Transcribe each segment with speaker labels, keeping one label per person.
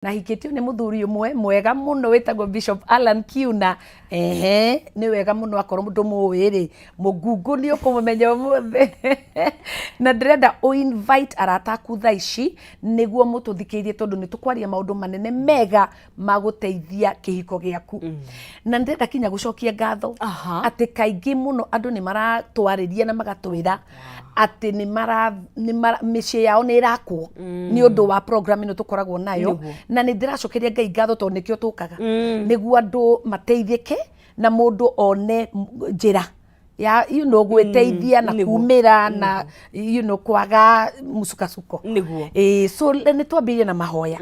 Speaker 1: Na hikĩtio nĩ mũthuri ũmwe mwega mũno wĩtagwo Bishop Alan Kiuna. Ehe, nĩ wega mũno akorwo ndũmũĩ rĩ, mũngungu nĩ ũkũmũmenya ũmũthĩ. Na ndĩrenda ũ invite arata aku thaa ici nĩguo mũtũthikĩrĩrie tondũ nĩ tũkwaria maũndũ manene mega ma gũteithia kĩhiko gĩaku. Na ndĩrenda kinya gũcokia ngatho atĩ kaingĩ mũno andũ nĩ maratwarĩria na magatwĩra atĩ nĩ mara, nĩ mara, mĩciĩ yao nĩ ĩrakwo nĩ ũndũ wa program ĩno tũkoragwo nayo. Na nĩ ndĩracokeria Ngai ngatho tondũ nĩkĩo tũkaga, nĩguo andũ mateithĩke na mũndũ one njĩra ya gwĩteithia na kumĩra na kwaga mũcukasuko. Ĩĩ, so nĩ twambĩrĩrie na mahoya.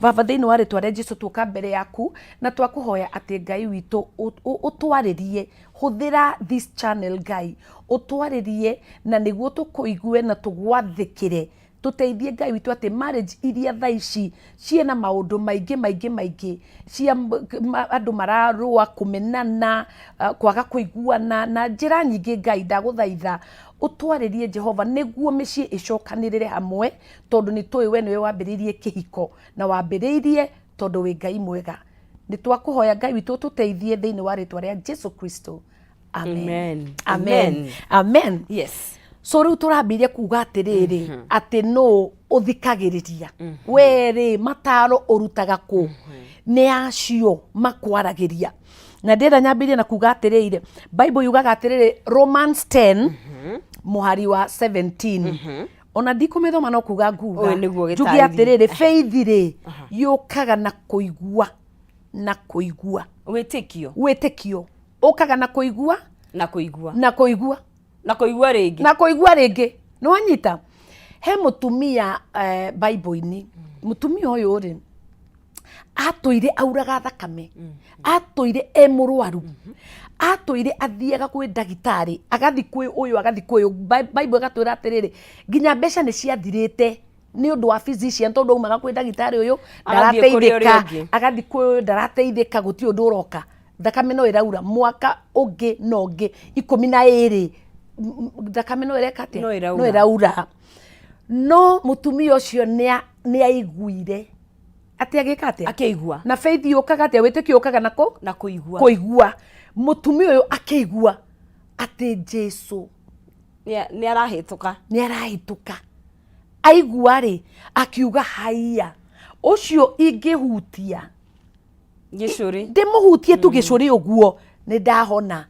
Speaker 1: Baba, thĩinĩ wa rĩtwa rĩa Jesu, tuoka mbere yaku na twakũhoya atĩ Ngai witũ ũtwarĩrie, hũthĩra this channel, Ngai, ũtwarĩrie na nĩguo tũkũigue na tũgwathĩkĩre. Tũteithie, Ngai witũ, atĩ marriage iria thaa ici ciĩna maũndũ maingĩ maingĩ maingĩ cia andũ mararũa, kũmenana, kwaga kũiguana na njĩra nyingĩ, Ngai, ndagũthaitha ũtwarĩrie, Jehova, nĩguo mĩciĩ ĩcokanĩrĩre hamwe, tondũ nĩ tũĩ we nĩwe wambĩrĩirie kĩhiko na wambĩrĩirie tondũ wĩ Ngai mwega. Nĩ twakũhoya, Ngai witũ, ũtũteithie thĩinĩ wa rĩtwa rĩa Jesu Kristo, amen.
Speaker 2: Amen.
Speaker 1: Amen, amen.
Speaker 2: Yes.
Speaker 1: So rĩu tũrambĩrĩria kuga atĩrĩrĩ, atĩ nũ ũthikagĩrĩria we rĩ, mataro ũrutaga kũ? Nĩ acio makwaragĩria. Na ndĩrenda nyambĩrĩrie na kuga atĩrĩrĩ, Bible yugaga atĩrĩrĩ, Romans 10 mũhari wa 17. Ona ndikũmĩthoma, no kuga nguga.
Speaker 2: Ũyũ nĩguo
Speaker 1: njuge
Speaker 2: gĩtarĩrie.
Speaker 1: Atĩrĩrĩ, faith rĩ, yũkaga na kũigua na kũigua.
Speaker 2: Wĩtĩkio.
Speaker 1: Wĩtĩkio ũkaga na kũigua.
Speaker 2: Na kũigua.
Speaker 1: Na kũigua.
Speaker 2: Na kũigua rĩngĩ.
Speaker 1: Na kũigua rĩngĩ. Nĩ wanyita, he mũtumia Bible-inĩ. Mũtumia ũyũ rĩ, atũire auraga thakame, atũire e mũrwaru, atũire athiaga kwĩ ndagĩtarĩ, agathi kwĩ ũyũ, agathi kwĩ ũyũ. Bible ĩgatwĩra atĩrĩrĩ, nginya mbeca nĩ ciathirĩte nĩ ũndũ wa physician, tondũ aumaga kwĩ ndagĩtarĩ ũyũ,
Speaker 2: agathiĩ kũrĩ ũrĩa
Speaker 1: ndarateithĩka,
Speaker 2: ũngĩ.
Speaker 1: Agathi kwĩ ũyũ, ndarateithĩka, gũtirĩ ũndũ ũroka. Thakame no ĩraura mwaka ũngĩ na ũngĩ 12, thakame no ĩreka atĩa?
Speaker 2: No ĩraura.
Speaker 1: No ĩraura. No mũtumia ũcio nĩ aiguire atĩ agĩka atĩa?
Speaker 2: Akĩigua.
Speaker 1: Na faith yũkaga atĩa? Wĩtĩkio ũkaga na kũ?
Speaker 2: Na kũigua.
Speaker 1: Kũigua. Mũtumia ũyũ akĩigua atĩ Jesu
Speaker 2: nĩ arahĩtũka.
Speaker 1: Nĩ arahĩtũka, aigua rĩ, akiuga, "Haiya, ũcio ingĩhutia
Speaker 2: gĩcũrĩ,
Speaker 1: ndĩmũhutie tu gĩcũrĩ ũguo, nĩ ndahona."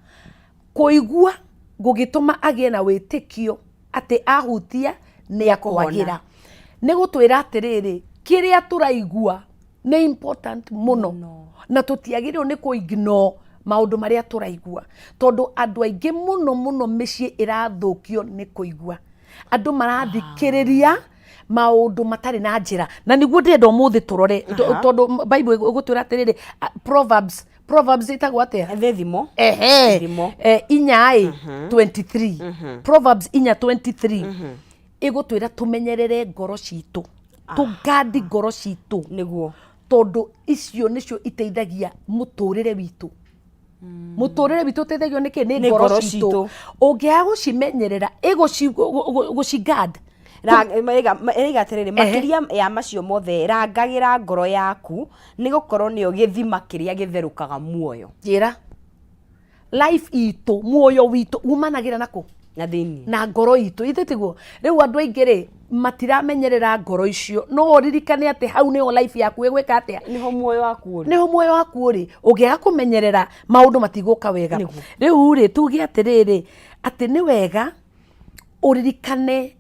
Speaker 1: Kũigua gũgĩtũma agĩe na wĩtĩkio atĩ ahutia nĩ akwagĩra. Nĩ gũtwĩra atĩrĩrĩ, kĩrĩa tũraigua nĩ important mũno, na tũtiagĩrĩirwo nĩ kũ ignore maũndũ marĩa tũraigua, tondũ andũ aingĩ mũno mũno mĩciĩ ĩrathũkio nĩ kũigua andũ marathikĩrĩria maũndũ matarĩ na njĩra. Na nĩguo ndĩrenda ũmũthĩ tũrore, tondũ Bible ĩgũtwĩra atĩrĩrĩ, Proverbs ĩtagwo atĩa?
Speaker 2: Thĩ thimo.
Speaker 1: Ehe.
Speaker 2: Thimo.
Speaker 1: 4ĩ 23, Proverbs 4:23 ĩgũtwĩra tũmenyerere ngoro citũ, tũgandi ngoro citũ, tondũ icio nĩcio iteithagia mũtũrĩre witũ. Mũtũrĩre witũ ũteithagio nĩ kĩ? Nĩ
Speaker 2: Nĩ
Speaker 1: ngoro
Speaker 2: ngoro
Speaker 1: citũ.
Speaker 2: Citũ.
Speaker 1: Ũngĩaga gũcimenyerera, ĩgũciguard.
Speaker 2: Ĩraiga atĩrĩrĩ, makĩria ya macio mothe, rangagĩra ngoro yaku, nĩ gũkorwo nĩyo gĩthima kĩrĩa gĩtherũkaga muoyo.
Speaker 1: Njĩra, life itũ, muoyo witũ umanagĩra na kũ?
Speaker 2: Na thĩinĩ.
Speaker 1: Na ngoro itũ, ithe tiguo? Rĩu andũ aingĩ rĩ, matiramenyerera ngoro icio. No ũririkane atĩ hau nĩho life yaku ĩgwĩka atĩa?
Speaker 2: Nĩho muoyo waku ũrĩ.
Speaker 1: Nĩho muoyo waku ũrĩ. Ũngĩaga kũmenyerera, maũndũ matigũka wega. Rĩu rĩ, tuge atĩrĩrĩ, atĩ nĩ wega ũririkane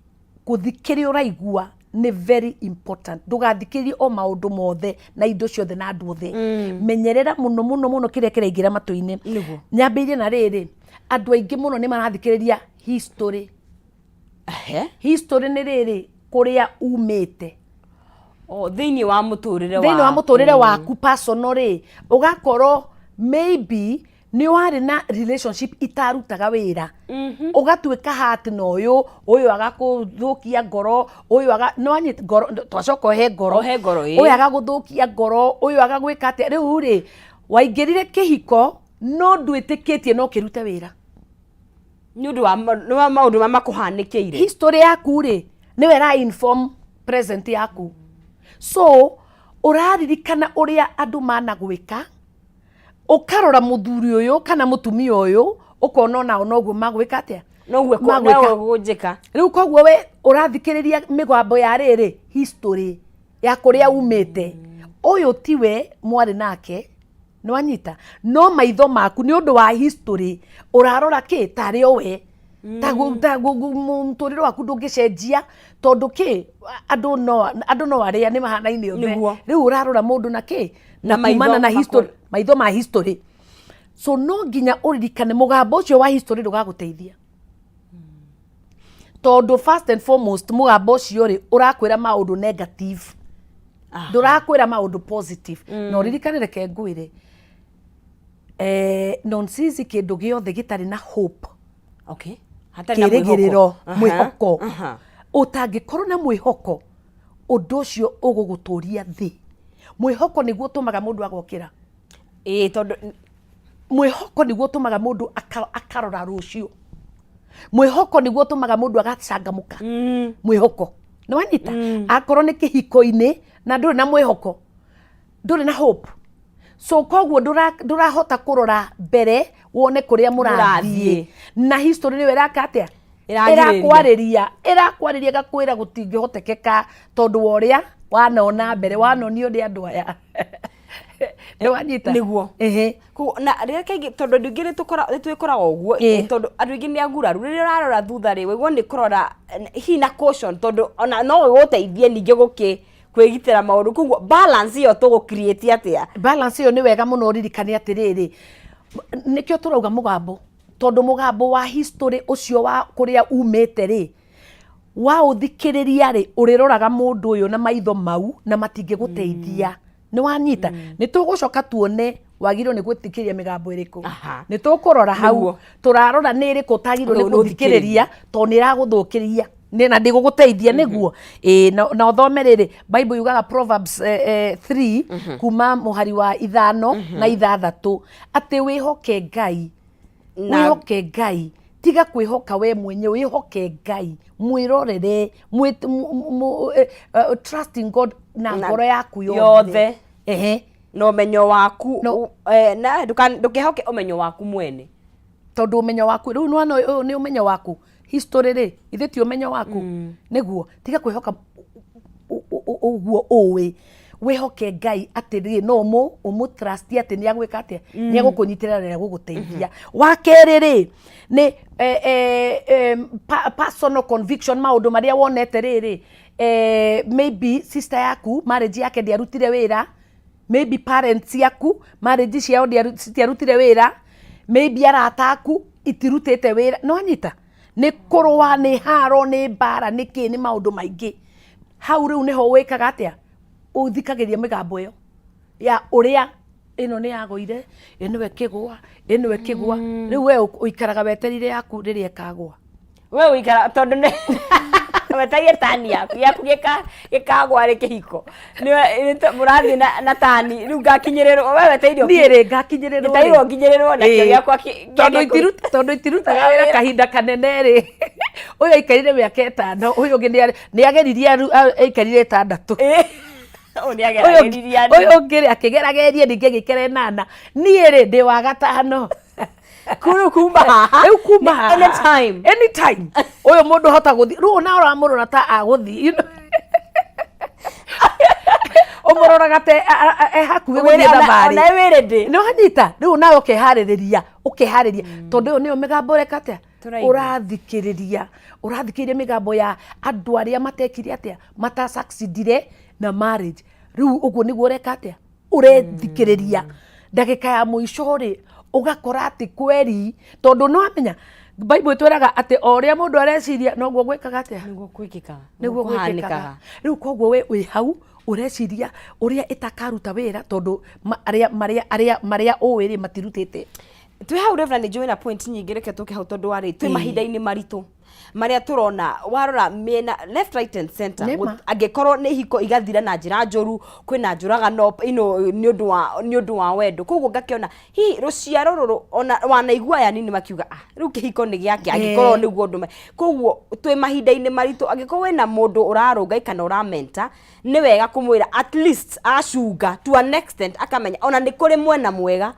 Speaker 1: gũthikĩrĩa ũraigua nĩ very important. Ndũgathikĩrĩrie o maũndũ mothe na indo ciothe na andũ othe. Menyerera mũno mũno mũno kĩrĩa kĩraingĩra matũ-inĩ. Nyambĩrĩrie na rĩrĩ, andũ aingĩ mũno nĩ marathikĩrĩria history. History nĩ rĩrĩ, kũrĩa umĩte.
Speaker 2: O thĩinĩ wa mũtũrĩre.
Speaker 1: Thĩinĩ wa mũtũrĩre waku personal rĩ, ũgakorwo maybe nĩ warĩ na relationship itarutaga wĩra, ũgatuĩka hat na ũyũ, ũyũ agakũthũkia ngoro, ũyũ aga nĩ wanyita ngoro, twacoka ũhe ngoro.
Speaker 2: Ũhe ngoro, ĩĩ.
Speaker 1: Ũyũ agagũthũkia ngoro, ũyũ agagwĩka atĩa. Rĩu rĩ, waingĩrire kĩhiko no ndwĩtĩkĩtie no kĩrute wĩra.
Speaker 2: Nĩ ũndũ wa nĩ wa maũndũ marĩa makũhanĩkĩire.
Speaker 1: History yaku rĩ, nĩwe ĩra inform present yaku. So Ũraririkana ũrĩa andũ managwĩka, ũkarora mũthuri ũyũ kana mũtumia ũyũ, ũkona onao noguo magwĩka atĩa.
Speaker 2: Noguo
Speaker 1: Magwĩka.
Speaker 2: Noguo gũnjĩka.
Speaker 1: Rĩu koguo we ũrathikĩrĩria mĩgambo ya rĩrĩ, history ya kũrĩa umĩte. Ũyũ tiwe mwarĩ nake, nĩwanyita, no maitho maku nĩ ũndũ wa history ũrarora kĩ tarĩ o we. Ta mũtũrĩre waku ndũngĩcenjia tondũ kĩ andũ no arĩa nĩ mahanaine othe. Rĩu ũrarora mũndũ na kĩ na
Speaker 2: Na maitho
Speaker 1: kumana na history, maitho ma history. So no nginya ũririkane mũgambo ũcio wa history ndũgagũteithia, tondũ first and foremost mũgambo ũcio rĩ ũrakwĩra maũndũ negative, ndũrakwĩra maũndũ positive. Na ũririkane, reke ngwĩre, nonsense, kĩndũ gĩothe gĩtarĩ na hope,
Speaker 2: Hatarĩ na
Speaker 1: kĩrĩgĩrĩro,
Speaker 2: mwĩhoko.
Speaker 1: Mwĩhoko, ũtangĩkorwo na mwĩhoko, ũndũ ũcio ũgũgũtũria thĩ. Mwĩhoko nĩguo ũtũmaga mũndũ agokĩra.
Speaker 2: Ĩĩ, tondũ
Speaker 1: Mwĩhoko nĩguo ũtũmaga mũndũ akarora rũciũ. Mwĩhoko nĩguo ũtũmaga mũndũ agacangamũka. Mwĩhoko, nĩ wanyita? Akorwo nĩ kĩhiko-inĩ na ndũrĩ na mwĩhoko, ndũrĩ na hope, so koguo ndũrahota kũrora mbere wone kũrĩa mũrathiĩ.
Speaker 2: Mũrathiĩ.
Speaker 1: Na history nĩyo ĩraka atĩa?
Speaker 2: Ĩragirĩrĩria.
Speaker 1: Ĩrakwarĩria ĩgakwĩra gũtingĩhotekeka tondũ wa ũrĩa wanona mbere, wanonio nĩ andũ aya. Nĩ wanyita?
Speaker 2: Nĩguo. Koguo, na rĩrĩa kaingĩ tondũ andũ aingĩ nĩ twĩkoraga ũguo, tondũ andũ aingĩ nĩ aguraru. Rĩrĩa ũrarora thutha rĩ, waigua nĩ kũrora hihi na caution, tondũ ona no ĩgũteithie ningĩ gũkĩ kwĩgitĩra maũndũ. Koguo balance ĩyo tũgũ create atĩa?
Speaker 1: Balance ĩyo nĩ wega mũno ũririkane atĩrĩrĩ, nĩkĩo tũrauga mũgambo, tondũ mũgambo wa history ũcio wa kũrĩa umĩte rĩ, waũthikĩrĩria rĩ, ũrĩroraga mũndũ ũyũ na maitho mau na matingĩgũteithia. Nĩ wanyita? Nĩ tũgũcoka tuone wagĩrĩirwo nĩ gwĩtĩkĩria mĩgambo ĩrĩkũ. Nĩ tũkũrora hau. Tũrarora nĩ ĩrĩkũ ũtagĩrĩirwo nĩ
Speaker 2: Nĩ
Speaker 1: gũthikĩrĩria tondũ nĩ ĩragũthũkĩria na ndĩgũgũteithia. Nĩguo ĩĩ, na ũthome rĩrĩ, Bible yugaga Proverbs 3 kuma mũhari wa 5 na 6 atĩ wĩhoke Ngai. Wĩhoke Ngai, tiga kwĩhoka we mwenyewe, wĩhoke Ngai, mwĩrorere, trust in God na ngoro yaku yothe.
Speaker 2: Yothe. Na ũmenyo waku.
Speaker 1: No.
Speaker 2: Na ndũkehoke ũmenyo waku mwene.
Speaker 1: Tondũ ũmenyo waku rĩu nĩwona ũyũ nĩ ũmenyo waku, history rĩ ithe ti ũmenyo waku. Nĩguo tiga kwĩhoka ũguo ũĩ, wĩhoke Ngai atĩrĩ no ũmũ trust atĩ nĩ agwĩka atĩa, nĩ agũkũnyitĩrĩra na nĩ agũgũteithia. Wa kerĩ rĩ nĩ personal conviction, maũndũ marĩa wonete rĩrĩ, maybe sister yaku marriage yake ndĩarutire wĩra, maybe parents yaku marriage ciao citiarutire wĩra, maybe arata aku itirutĩte wĩra. No anyita nĩ kũrũa, nĩ haro, nĩ mbara, nĩ kĩ, nĩ maũndũ maingĩ hau. Rĩu nĩho wĩkaga atĩa? Ũthikagĩria mĩgambo ĩyo ya ũrĩa ĩno nĩ yagũire, ĩno ĩkĩgũa, ĩno ĩkĩgũa. Rĩu we ũikaraga wetereire yaku rĩrĩa ĩkagũa.
Speaker 2: We ũikara tondũ nĩ wetereire tani yaku gĩkagwa rĩ, kĩhiko nĩ mũrathiĩ na tani rĩu ngakinyĩrĩrwo, we wetereire.
Speaker 1: Niĩ rĩ ngakinyĩrĩrwo rĩ.
Speaker 2: Ngetereirwo nginyĩrĩrwo nakĩo gĩakwa
Speaker 1: Tondũ tondũ itirutaga wĩra kahinda kanene rĩ, ũyũ aikarire mĩaka 5, ũyũ ũngĩ nĩ ageririe aikarire 6.
Speaker 2: Ũyũ nĩ
Speaker 1: Ũyũ
Speaker 2: agerageririe andũ.
Speaker 1: Ũyũ ũngĩ rĩ akĩgerageria ningĩ agĩikara 8. Niĩ rĩ ndĩ wa gatano.
Speaker 2: Kuru kuma haha.
Speaker 1: Rĩu kuma haha.
Speaker 2: Anytime.
Speaker 1: Anytime ũyũ mũndũ hota gũthiĩ, rĩu ona ũramũrora ta agũthiĩ, ũmũroraga ta e hakuhĩ gũthiĩ thabarĩ.
Speaker 2: Ona wĩ ready.
Speaker 1: Nĩ wanyita? Rĩu nawe ũkeharĩrĩria, ũkeharĩria, tondũ ĩyo nĩyo mĩgambo ũreka atĩa?
Speaker 2: Tũraigua.
Speaker 1: Ũrathikĩrĩria mĩgambo ya andũ arĩa matekire atĩa, matasucceedire na marriage. Rĩu ũguo nĩguo ũreka atĩa? Ũrethikĩrĩria. Ndagĩka ya mũico rĩ, ũgakora atĩ kweri, tondũ nĩ wamenya Bible ĩtwĩraga atĩ o ũrĩa mũndũ areciria noguo gwĩkaga atĩa?
Speaker 2: Nĩguo gwĩkĩkaga.
Speaker 1: Nĩguo gwĩkĩkaga. Rĩu koguo we wĩ hau ũreciria ũrĩa ĩtakaruta wĩra, tondũ arĩa marĩa arĩa marĩa ũĩ rĩ matirutĩte.
Speaker 2: Twĩ hau, Reverend, nĩ njũĩ na point nyingĩ, reke tũke hau tondũ warĩ twĩ mahinda-inĩ maritũ. Marĩa tũrona warora mĩena left, right and center.
Speaker 1: Nĩ ma.
Speaker 2: Angĩkorwo nĩ ihiko igathira na njĩra njũru, kwĩna njũragano nĩ ũndũ wa wendo. Koguo ngakĩona hihi rũciaro rũrũ ona wanaigua aya nini makiuga, "Ah, rĩu kĩhiko nĩ gĩake," angĩkorwo nĩguo ũndũ koguo twĩ mahinda-inĩ maritũ. Angĩkorwo wĩna mũndũ ũrarũnga kana ũramenta, nĩ wega kũmwĩra, at least acunga to an extent akamenya ona nĩ kũrĩ mwena mwega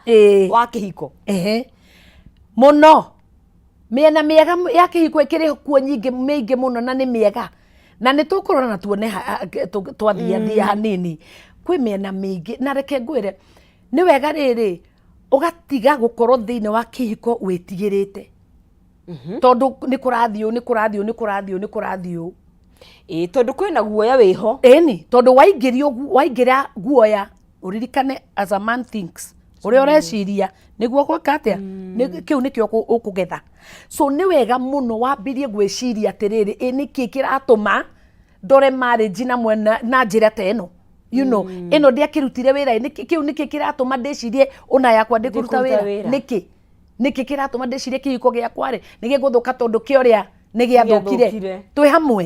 Speaker 2: wa kĩhiko.
Speaker 1: Ehe, mũno. Mĩena mĩega ya kĩhiko ĩkĩrĩ kuo nyingĩ, mĩingĩ mũno, na nĩ mĩega, na nĩ tũkũrora na tuone twathiathia hanini. Kwĩ mĩena mĩingĩ, na reke ngwĩre, nĩ wega rĩrĩ ũgatiga gũkorwo thĩinĩ wa kĩhiko wĩtigĩrĩte tondũ nĩ kũrathiĩ ũũ, nĩ kũrathiĩ ũũ, nĩ kũrathiĩ ũũ, nĩ kũrathiĩ ũũ.
Speaker 2: Ĩĩ, tondũ kwĩna guoya wĩho.
Speaker 1: Ĩni, tondũ waingĩrio waingĩra guoya, ũririkane, as a man thinks, ũrĩa ũreciria nĩguo gwĩka atĩa. Kĩu nĩkĩo ũkũgetha. So nĩ wega mũno wambĩrie gwĩciria atĩrĩrĩ, ĩ nĩkĩ kĩratũma ndore marriage na mwena na njĩra ta ĩno, ĩno ndiakĩrutire wĩra? Nĩkĩ kĩu, nĩkĩ kĩratũma ndĩcirie ũna yakwa ndĩkũruta
Speaker 2: ndĩkũruta
Speaker 1: wĩra?
Speaker 2: Wĩra.
Speaker 1: Nĩkĩ kĩratũma ndĩcirie kĩhiko gĩakwa rĩ nĩ gĩgũthũka tondũ kĩorĩa nĩ gĩathũkire?
Speaker 2: Gĩathũkire.
Speaker 1: Twĩ hamwe?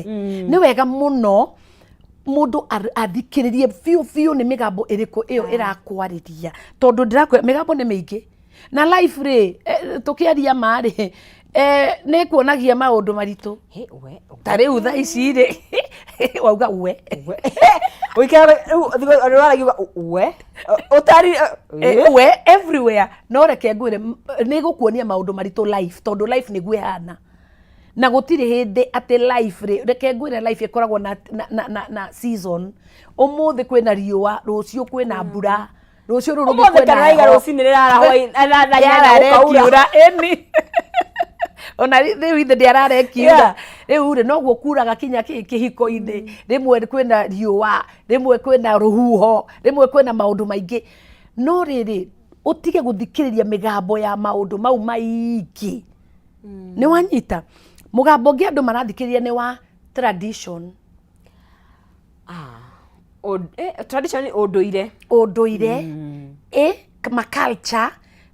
Speaker 1: Nĩ wega mũno mũndũ athikĩrĩrie biũ biũ nĩ mĩgambo ĩrĩkũ ĩyo ĩrakwarĩria, tondũ ndĩrakwĩra mĩgambo nĩ mĩingĩ na life rĩ, tũkĩaria ma rĩ, nĩ kuonagia maũndũ maritũ.
Speaker 2: He, we.
Speaker 1: Ta rĩu thaa ici rĩ, wauga we.
Speaker 2: Ũikaraga rĩu andũ maragiuga we ũtari.
Speaker 1: We everywhere. No reke ngwĩre, nĩ gũkuonia maũndũ maritũ life, tondũ life nĩguo ĩhana, na gũtirĩ hĩndĩ atĩ life rĩ, reke ngwĩre, life ĩkoragwo na season. Ũmũthĩ kwĩna riũa, rũciũ kwĩna mbura, rũciũ rũrũ rũngĩ
Speaker 2: Ũmũthĩ
Speaker 1: kwĩna
Speaker 2: kana waiga
Speaker 1: heho.
Speaker 2: Rũcinĩ rĩrara hwaĩ thaa 8
Speaker 1: Yarara
Speaker 2: gũkaura.
Speaker 1: ĩkiura, ĩni ona rĩu ithe ndĩarara ĩkiura. Rĩu rĩ, noguo kuraga kinya kĩhiko-inĩ. Rĩmwe kwĩna riũa, rĩmwe kwĩna rũhuho, rĩmwe kwĩna maũndũ maingĩ. No rĩrĩ, ũtige gũthikĩrĩria mĩgambo ya maũndũ mau maingĩ. Nĩ wanyita? Mũgambo ũngĩ andũ marathikĩrĩria nĩ wa tradition.
Speaker 2: Ah, tradition nĩ ũndũire.
Speaker 1: Ũndũire, ĩ maculture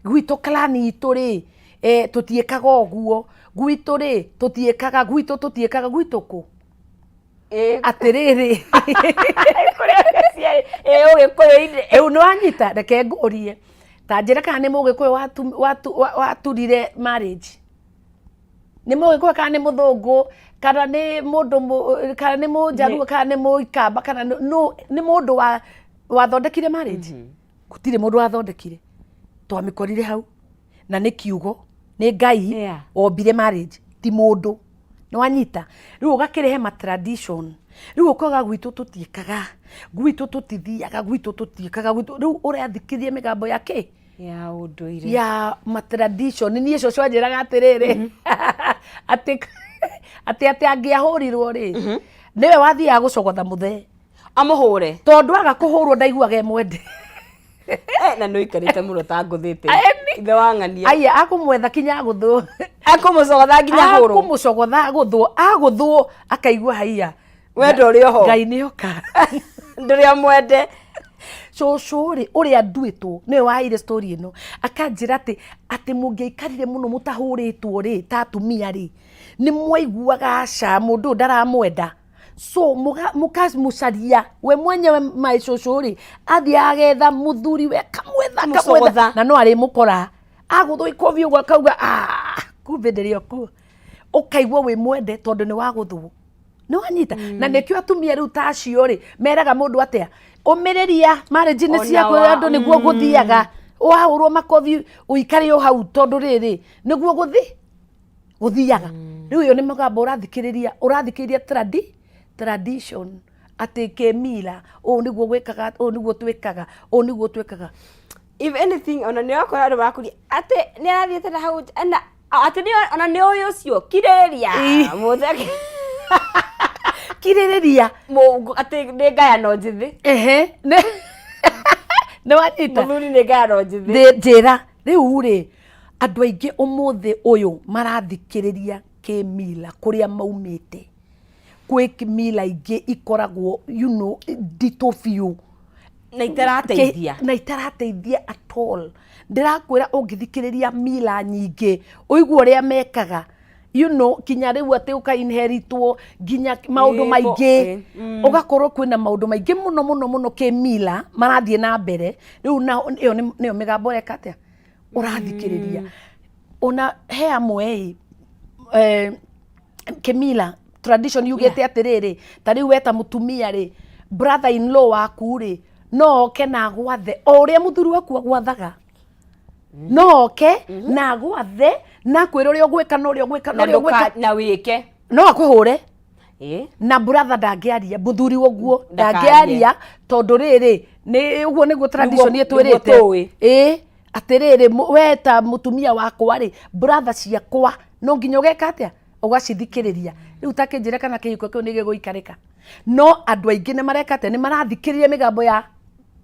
Speaker 1: gwitũ, clan itũ rĩ, tũtiĩkaga ũguo gwitũ rĩ, tũtiĩkaga gwitũ, tũtiĩkaga gwitũ kũ. Atĩrĩrĩ,
Speaker 2: Ũgĩkũyũ-inĩ.
Speaker 1: Rĩu nĩ wanyita? Reke ngũrie, ta njĩra kana nĩ mũgĩkũyũ waturire marriage, nĩ mũgĩkũyũ kana nĩ mũthũngũ, kana nĩ mũndũ kana nĩ mũnjaruo, kana nĩ mũikamba, kana nĩ mũndũ wa wathondekire marriage? Gũtirĩ mũndũ wathondekire, twamĩkorire hau, na nĩ kiugo, nĩ Ngai wombire marriage, ti mũndũ. Nĩ wanyita? Rĩu ũgakĩrehe ma tradition, rĩu ũkoga gwitũ tũtiĩkaga, gwitũ tũtithiaga, gwitũ tũtiĩkaga, gwitũ. Rĩu ũrathikĩria mĩgambo ya kĩ?
Speaker 2: Ya ũndũire.
Speaker 1: Ya ma tradition. Niĩ cũcũ anjĩraga atĩrĩrĩ, atĩ angĩahũrirwo rĩ, nĩwe wathiaga gũcogotha mũthee.
Speaker 2: Amũhũre.
Speaker 1: Tondũ aga kũhũrwo ndaiguaga e mwende.
Speaker 2: Na nĩ ũikarĩte mũno ta ngũthĩte.
Speaker 1: Eni.
Speaker 2: Ithe wa ng'ania.
Speaker 1: Aya akũmwetha kinya agũthwo.
Speaker 2: Akũmũcogotha nginya hũrwo.
Speaker 1: Akũmũcogotha agũthwo, agũthwo akaigua haiya.
Speaker 2: Wendo ũrĩ oho.
Speaker 1: Ngai nĩ oka.
Speaker 2: Ndũrĩ o mwende.
Speaker 1: Cũcũ rĩ, ũrĩa nduĩtwo nĩwe waheire story ĩno, akanjĩra atĩ mũngĩaikarire mũno mũtahũrĩtwo rĩ, ta atumia rĩ, nĩ mwaiguaga aca mũndũ ũyũ ndaramwenda. So mũkamũcaria we mwenyewe. Maĩ cũcũ rĩ, athiaga agetha mũthuri we, akamwetha, akamwetha.
Speaker 2: Mũcogotha.
Speaker 1: Na no arĩmũkora agũthwo ikobi ũguo, akauga, "Ah, kumbe ndĩrĩ o kuo." Ũkaigua wĩ mwende tondũ nĩ wagũthwo. Nĩ wanyita? Na nĩkĩo atumia rĩu ta acio rĩ, meraga mũndũ atĩa, ũmĩrĩria marriage nĩ
Speaker 2: Ona
Speaker 1: ciaku. Andũ nĩguo gũthiaga, wahũrwo makobi ũikare o hau, tondũ rĩrĩ nĩguo gũthiaga. Rĩu ĩyo nĩ mũgambo ũrathikĩrĩria, ũrathikĩrĩria tradition, atĩ kĩmira ũũ nĩguo gwĩkaga, ũũ nĩguo twĩkaga, ũũ nĩguo twĩkaga.
Speaker 2: If anything, ona nĩ wakora andũ marakũria atĩ nĩ arathiĩte na hau nja, na atĩ nĩ ona nĩ ũyũ ũcio kirĩrĩria mũtheke.
Speaker 1: Kirĩrĩria.
Speaker 2: Atĩ nĩ ngayano njĩthĩ.
Speaker 1: Ehe, nĩ wanyita?
Speaker 2: Mũthuri nĩ ngayano njĩthĩ.
Speaker 1: Njĩra rĩu rĩ, andũ aingĩ ũmũthĩ ũyũ marathikĩrĩria kĩmila kũrĩa maumĩte. Kwĩ mila ingĩ ikoragwo nditũ biũ.
Speaker 2: Na itarateithia.
Speaker 1: Na itarateithia at all. Ndĩrakwĩra, ũngĩthikĩrĩria mila nyingĩ ũigua ũrĩa mekaga. Kinya rĩu atĩ ũka-inheritwo nginya maũndũ maingĩ. Ũgakorwo kwĩna maũndũ maingĩ mũno mũno mũno kĩmila marathiĩ na mbere rĩu, na ĩyo nĩyo mĩgambo ĩreka atĩa ũrathikĩrĩria. Ona he amwe ĩ, kĩmila tradition yugĩte atĩrĩrĩ, ta rĩu weta mũtumia rĩ, brother in law waku rĩ, no oke na agwathe o ũrĩa mũthuri waku agwathaga, no oke na agwathe na akwĩra ũrĩa ũgwĩka na ũrĩa ũgwĩka na
Speaker 2: na
Speaker 1: ũrĩa ũgwĩka.
Speaker 2: Na wĩke.
Speaker 1: No akũhũre.
Speaker 2: Na
Speaker 1: brother ndangĩaria, mũthuri ũguo
Speaker 2: Ndakarie.
Speaker 1: ndangĩaria, tondũ rĩrĩ nĩ ũguo nĩguo tradition
Speaker 2: Nĩguo
Speaker 1: ĩtwĩrĩte.
Speaker 2: Tũĩ.
Speaker 1: Ĩ atĩrĩrĩ, we ta mũtumia wakwa rĩ, brother ciakwa no nginya ũgeka atĩa, ũgacithikĩrĩria. Rĩu takĩnjĩre kana kĩhiko kĩu nĩ gĩgũikarĩka? No andũ aingĩ nĩ mareka atĩa? Nĩ marathikĩrĩria mĩgambo ya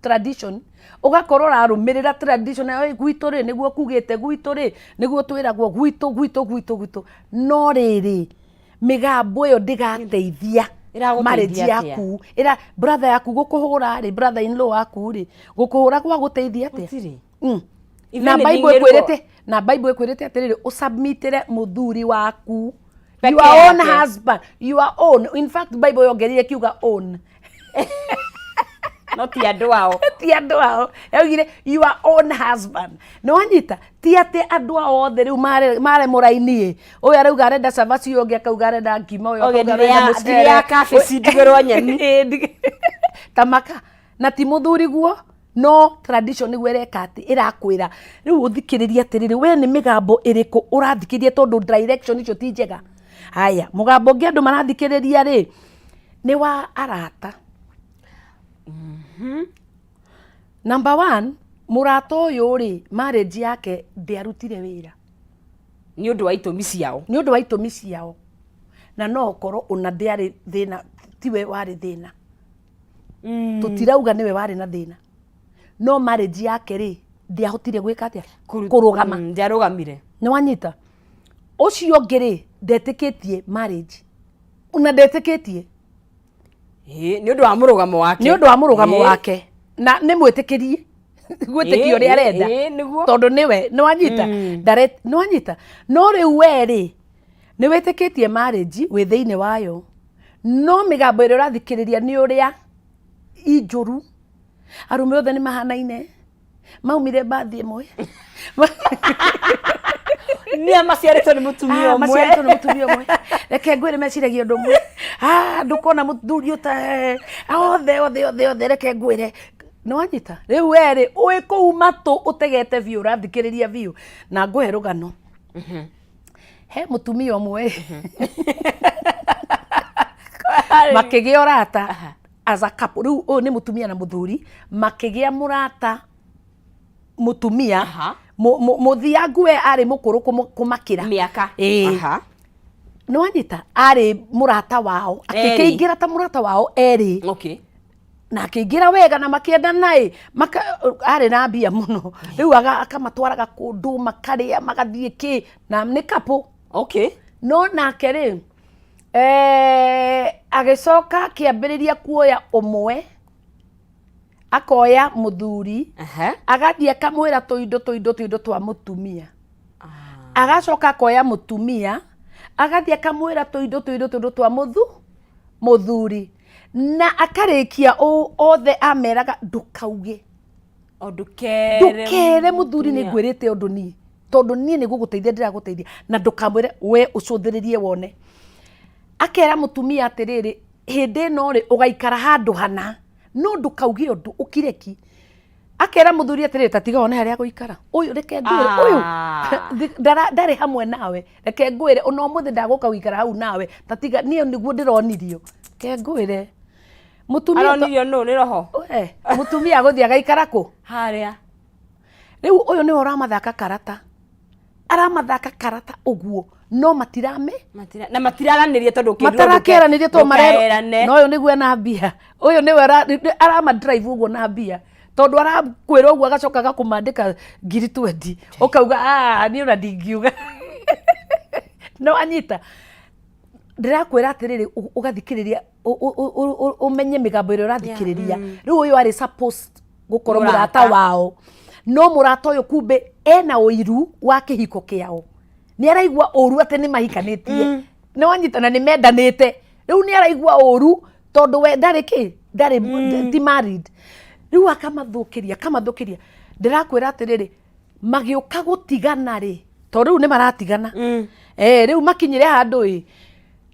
Speaker 1: tradition. Ũgakorwo ũrarũmĩrĩra tradition na gwitũ rĩ, nĩguo kugĩte, gwitũ rĩ, nĩguo twĩragwo, gwitũ, gwitũ, gwitũ, gwitũ. No rĩrĩ, mĩgambo ĩyo ndĩgateithia
Speaker 2: Ĩragũteithia
Speaker 1: marriage
Speaker 2: atĩa?
Speaker 1: Yaku ĩra brother yaku gũkũhũra rĩ, brother in law waku rĩ, gũkũhũra gwa gũteithia atĩa?
Speaker 2: Gũtirĩ. If
Speaker 1: Na
Speaker 2: anything,
Speaker 1: Bible
Speaker 2: nĩ ruo.
Speaker 1: ĩkwĩrĩte, na Bible ĩkwĩrĩte atĩrĩrĩ, ũsubmitĩre mũthuri waku.
Speaker 2: Peke
Speaker 1: Your own
Speaker 2: yake.
Speaker 1: husband, your own. In fact, Bible yongereire kiuga own.
Speaker 2: No ti andũ ao.
Speaker 1: Ti andũ ao, yaugire your own husband. Nĩ wanyita? Ti atĩ andũ ao othe rĩu mare mũraini ĩ, ũyũ arauga arenda cabaci, ũyũ ũngĩ akauga arenda ngima, ũyũ
Speaker 2: Oge
Speaker 1: akauga arenda
Speaker 2: ndirĩ
Speaker 1: mũcere.
Speaker 2: ya kabici ndigĩrwo nyeni.
Speaker 1: Ĩ, tamaka na ti mũthuri guo, no tradition nĩguo ĩreka atĩ ĩrakwĩra. Rĩu ũthikĩrĩrie atĩrĩrĩ, we nĩ mĩgambo ĩrĩkũ ũrathikĩrĩria? Tondũ direction icio ti njega. Haya, mũgambo ũngĩ andũ marathikĩrĩria rĩ, nĩ wa arata. Number one, mũrata ũyũ rĩ, marriage yake ndĩarutire wĩra.
Speaker 2: Nĩ ũndũ wa itũmi ciao.
Speaker 1: Nĩ ũndũ wa itũmi ciao, na no ũkorwo ona ndĩarĩ thĩna, tiwe warĩ thĩna. Tũtirauga nĩwe warĩ na thĩna, no marriage yake rĩ, ndĩahotire gwĩka atĩa? Kũrũgama.
Speaker 2: Ndiarũgamire.
Speaker 1: Nĩ wanyita? Ũcio ũngĩ rĩ, ndetĩkĩtie marriage, ona ndetĩkĩtie.
Speaker 2: Ĩ, nĩ ũndũ wa mũrũgamo wake.
Speaker 1: Nĩ ũndũ wa mũrũgamo wake, na nĩ mwĩtĩkĩrie gwĩtĩkia ũrĩa arenda.
Speaker 2: Ĩ, nĩguo.
Speaker 1: Tondũ nĩwe nĩ wanyita. Nĩ wanyita? No rĩu we rĩ, nĩ wĩtĩkĩtie marriage, wĩ thĩinĩ wayo, no mĩgambo ĩrĩa ũrathikĩrĩria nĩ ũrĩa injũru, arũme othe nĩ mahanaine, maumire mbathi ĩmwe.
Speaker 2: Nĩa maciarĩtwo nĩ mũtumia
Speaker 1: Ah,
Speaker 2: ũmwe.
Speaker 1: Maciarĩtwo nĩ mũtumia ũmwe. Reke ngwĩre, meciragia ũndũ ũmwe. Ah, ndũkona mũthuri ũta othe othe othe othe. Reke ngwĩre, nĩ wanyita? Rĩu werĩ ũĩ kũu matũ ũtegete biũ, ũrathikĩrĩria biũ. Na ngũhe rũgano. He mũtumia ũmwe makĩgĩa ũrata as a couple. Rĩu ũyũ nĩ mũtumia na mũthuri makĩgĩa mũrata mũtumia. Mũthiangu we arĩ mũkũrũ kũmakĩra
Speaker 2: mĩaka.
Speaker 1: Ĩĩ. Nĩ wanyita? Arĩ mũrata wao.
Speaker 2: Erĩ.
Speaker 1: Akĩingĩra ta mũrata wao erĩ. Na akĩingĩra wega na makĩendana ĩ, arĩ na mbia mũno. Rĩu akamatwaraga kũndũ makarĩa, magathiĩ kĩ, na nĩ couple. No nake rĩ, agĩcoka akĩambĩrĩria kuoya ũmwe, akoya mũthuri, agathiĩ akamwĩra tũindo tũindo tũindo twa mũtumia. Agacoka akoya mũtumia, agathiĩ akamwĩra tũindo tũindo tũindo twa mũthuri, na akarĩkia ũũ, othe ameraga ndũkauge.
Speaker 2: O ndũkere.
Speaker 1: Ndũkere mũthuri nĩ ngwĩrĩte ũndũ niĩ, tondũ niĩ nĩ gũgũteithia ndĩragũteithia, na ndũkamwĩre. We ũcũthĩrĩrie wone. Akera mũtumia atĩrĩrĩ, hĩndĩ ĩno rĩ, ũgaikara handũ hana, no ndũkauge ũndũ, ũkire ki. Akera mũthuri atĩrĩrĩ, ta tiga wone harĩa gũikara ũyũ. Reke ngwĩre, ũyũ ndarĩ hamwe nawe. Reke ngwĩre, ona ũmũthĩ ndagũka gũikara hau nawe. Ta tiga niĩ nĩguo ndĩronirio. Reke ngwĩre, mũtumia
Speaker 2: Aronirio nũ? Nĩ roho?
Speaker 1: We, mũtumia agũthiĩ agaikara kũ?
Speaker 2: Harĩa.
Speaker 1: Rĩu ũyũ nĩwe ũramathaka karata, aramathaka karata ũguo, no matirame.
Speaker 2: Na matiraranĩria tondũ ũkĩrwo
Speaker 1: Matarakeranĩria tondũ marerwo
Speaker 2: ndũkerane.
Speaker 1: Na ũyũ nĩguo ena mbia, ũyũ nĩwe arama drive ũguo na mbia, tondũ arakwĩra ũguo, agacoka agakũmandĩka 20,000, ũkauga, "Ah, niĩ ona ndingiuga." No anyita, ndĩrakwĩra atĩrĩrĩ, ũgathikĩrĩria, ũmenye mĩgambo ĩrĩa ũrathikĩrĩria. Rĩu ũyũ arĩ supposed gũkorwo
Speaker 2: Mũrata.
Speaker 1: Mũrata wao, no mũrata ũyũ kumbe ena ũiru wa kĩhiko kĩao. Nĩ araigua ũru atĩ nĩ mahikanĩtie, nĩ wanyita, na nĩ mendanĩte. Rĩu nĩ araigua ũru tondũ we ndarĩ kĩ, ndarĩ ti married. Rĩu akamathũkĩria, akamathũkĩria. Ndĩrakwĩra atĩrĩrĩ, magĩũka gũtigana rĩ, tondũ rĩu nĩ maratigana. Eh, rĩu makinyire handũ ĩ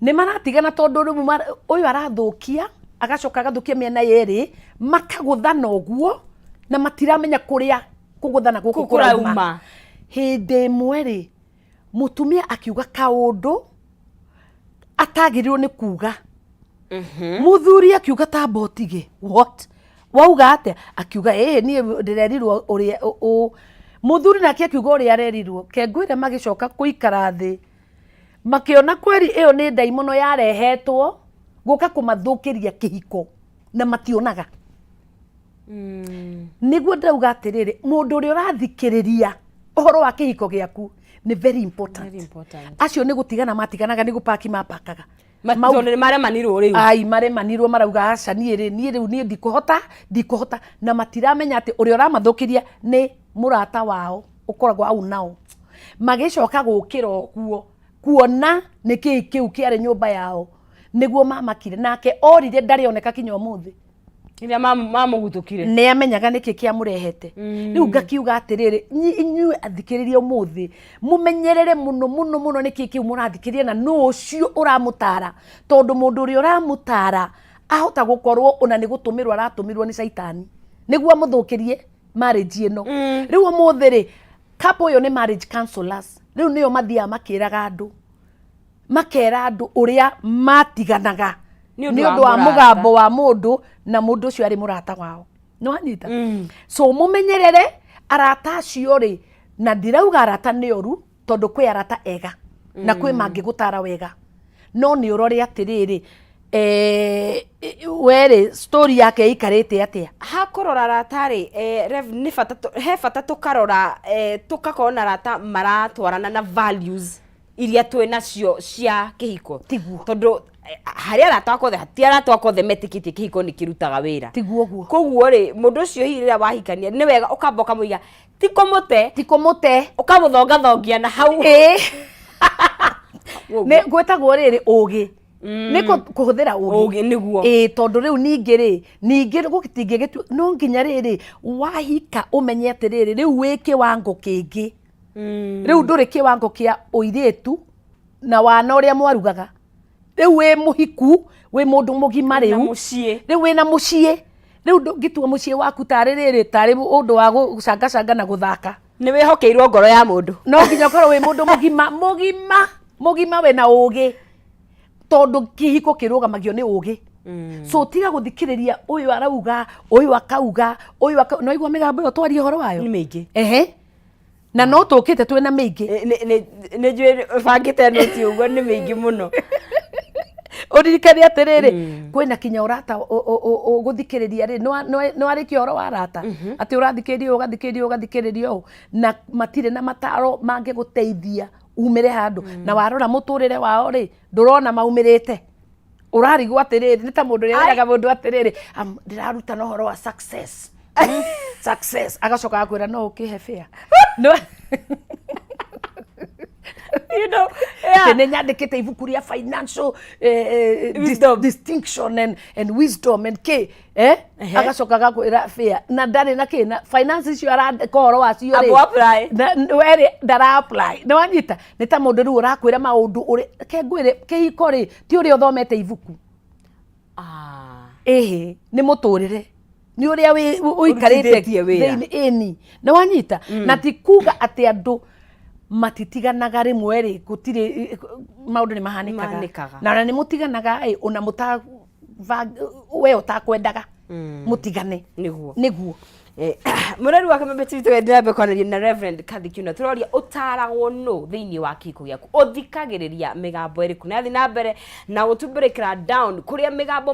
Speaker 1: nĩ maratigana, tondũ rĩu ũyũ arathũkia, agacoka agathũkia mĩena yerĩ, makagũthana ũguo na matiramenya kũrĩa kũgũthana gũkũ
Speaker 2: kũu
Speaker 1: kũrauma.
Speaker 2: Kũrauma.
Speaker 1: Hĩndĩ ĩmwe rĩ, mũtumia akiuga kaũndũ atagĩrĩirwo nĩ kuga. Mũthuri akiuga, "Tamba ũtige, what wauga atĩa?" Akiuga, "Ĩĩ, niĩ ndĩrerirwo ũrĩa ũ." Mũthuri nake akiuga ũrĩa arerirwo. Kengwĩre magĩcoka kũikara thĩ, makĩona kweri ĩyo nĩ ndaimono yarehetwo gũka kũmathũkĩria kĩhiko na mationaga. Nĩguo ndĩrauga atĩrĩrĩ, mũndũ ũrĩa ũrathikĩrĩria ũhoro wa kĩhiko gĩaku nĩ very important.
Speaker 2: Very important.
Speaker 1: Acio nĩ gũtigana matiganaga, nĩ gũpaki mapakaga.
Speaker 2: Tondũ nĩ maremanirwo rĩu.
Speaker 1: Ai, maremanirwo, marauga, "Aca, niĩ rĩ, niĩ rĩu niĩ ndikũhota, ndikũhota." Na matiramenya atĩ ũrĩa ũramathũkĩria nĩ mũrata wao ũkoragwo hau nao. Magĩcoka gũkĩra ũguo kuona nĩ kĩĩ kĩu kĩarĩ nyũmba yao, nĩguo mamakire. Nake orire, ndarĩ oneka kinya ũmũthĩ.
Speaker 2: Rĩrĩa mamũguthũkire.
Speaker 1: Nĩ amenyaga nĩkĩ kĩamũrehete. Rĩu ngakiuga atĩrĩrĩ, inyuĩ athikĩrĩria ũmũthĩ, mũmenyerere mũno mũno mũno nĩkĩ kĩu mũrathikĩrĩria na nũ ũcio ũramũtara, tondũ mũndũ ũrĩa ũramũtara ahota gũkorwo ona nĩ gũtũmĩrwo aratũmĩrwo nĩ caitani nĩguo amũthũkĩrie marriage ĩno. Rĩu ũmũthĩ rĩ, couple ũyũ nĩ marriage counselors. Rĩu nĩo mathiaga makĩraga andũ, makera andũ ũrĩa matiganaga
Speaker 2: nĩ ũndũ
Speaker 1: nĩ
Speaker 2: wa
Speaker 1: ũndũ wa
Speaker 2: mũrata.
Speaker 1: Mũgambo wa mũndũ, na mũndũ ũcio arĩ mũrata wao, nĩ wanyita? So mũmenyerere arata acio rĩ. Na ndirauga arata nĩ oru, tondũ kwĩ arata ega na kwĩ mangĩgũtara wega, no nĩ ũrore atĩrĩrĩ, werĩ story yake ĩikarĩte atĩa.
Speaker 2: Hakũrora arata rĩ, Rev, nĩ bata he bata tũkarora, tũkakorwo na arata maratwarana na values iria twĩ nacio cia kĩhiko.
Speaker 1: Tiguo.
Speaker 2: Tondũ harĩ arata akwa othe, ti arata akwa othe metĩkĩtie kĩhiko nĩ kĩrutaga wĩra.
Speaker 1: Tiguo ũguo.
Speaker 2: Koguo rĩ, mũndũ ũcio hihi rĩrĩa wahikania, nĩ wega ũkamba ũkamũiga, ti kũmũte,
Speaker 1: ti kũmũte,
Speaker 2: ũkamũthongathongia na hau.
Speaker 1: Ĩĩ, nĩ gwĩtagwo rĩrĩ ũgĩ, nĩ kũhũthĩra ũgĩ.
Speaker 2: Ũgĩ, nĩguo.
Speaker 1: Ĩĩ, tondũ rĩu ningĩ rĩ, ningĩ gũtingĩgĩtu no nginya rĩrĩ wahika ũmenye atĩrĩrĩ, rĩu wĩ kĩwango kĩngĩ. Rĩu ndũrĩ kĩwango kĩa ũirĩtu na wana ũrĩa mwarugaga. Rĩu wĩ mũhiku, wĩ mũndũ mũgima.
Speaker 2: Na
Speaker 1: Rĩu
Speaker 2: mũciĩ.
Speaker 1: Rĩu wĩna mũciĩ. Rĩu ndũngĩtua mũciĩ waku tarĩ rĩrĩ, tarĩ ũndũ wa gũcangacanga na gũthaka.
Speaker 2: Nĩ wĩhokeirwo ngoro ya mũndũ.
Speaker 1: No nginya ũkorwo wĩ mũndũ mũgima, mũgima mũgima, wĩna ũgĩ, tondũ kĩhiko kĩrũgamagio nĩ ũgĩ. So tiga gũthikĩrĩria ũyũ arauga, ũyũ akauga, ũyũ akauga. No igua mĩgambo ĩyo twarie ũhoro wayo.
Speaker 2: Nĩ mĩingĩ.
Speaker 1: Ehe, na no tũkĩte twĩna mĩingĩ.
Speaker 2: Nĩ njũĩ bangĩte noti ũguo, nĩ mĩingĩ mũno.
Speaker 1: Ũririkane atĩrĩrĩ, kwĩna kinya ũrata ũgũthikĩrĩria rĩ, nĩ warĩkia ũhoro wa arata atĩ ũrathikĩrĩria ũũ, ũgathikĩrĩria ũũ, ũgathikĩrĩria ũũ, na matirĩ na mataro mangĩgũteithia umĩre handũ. Na warora mũtũrĩre wao rĩ, ndũrona maumĩrĩte. Ũrarigwo atĩrĩrĩ, nĩ ta mũndũ ũrĩa wĩraga mũndũ atĩrĩrĩ, "Ndĩrarutana ũhoro wa success." Success, agacoka agakwĩra, "No ũkĩhe fare?" No
Speaker 2: Yeah.
Speaker 1: Atĩ nĩ nyandĩkĩte ibuku rĩa financial
Speaker 2: wisdom.
Speaker 1: Distinction and wisdom and k eh? Agacoka agakwĩra fare, na ndarĩ na kĩ na finance icio arandĩka ũhoro wacio rĩ.
Speaker 2: Abo apply.
Speaker 1: Werĩ ndara apply. Nĩ wanyita? Nĩ ta mũndũ rĩu ũrakwĩra maũndũ ũrĩ ke ngwĩre, kĩhiko rĩ, ti ũrĩa ũthomete ibuku.
Speaker 2: Ah.
Speaker 1: Ĩhĩ, nĩ mũtũrĩre, nĩ ũrĩa ũikarĩte
Speaker 2: ũrutithĩtie wĩra.
Speaker 1: Thĩinĩ. Ĩni, nĩ wanyita? Na ti kuga atĩ andũ matitiganaga rĩmwe rĩ, gũtirĩ, maũndũ nĩ mahanĩkaga.
Speaker 2: Mahanĩkaga.
Speaker 1: Na ona nĩ mũtiganaga ĩ, ona mũta we ũtakwendaga mũtigane.
Speaker 2: Nĩguo.
Speaker 1: Nĩguo.
Speaker 2: Mũreri wa Kameme TV, tũgĩthiĩ na mbere kwaranĩria na Reverend Kathy Kiuna. Tũroria, ũtaragwo nũ thĩinĩ wa kĩhiko gĩaku? Ũthikagĩrĩria mĩgambo ĩrĩkũ? Na athiĩ na mbere na gũtũbreakĩra down kũrĩa mĩgambo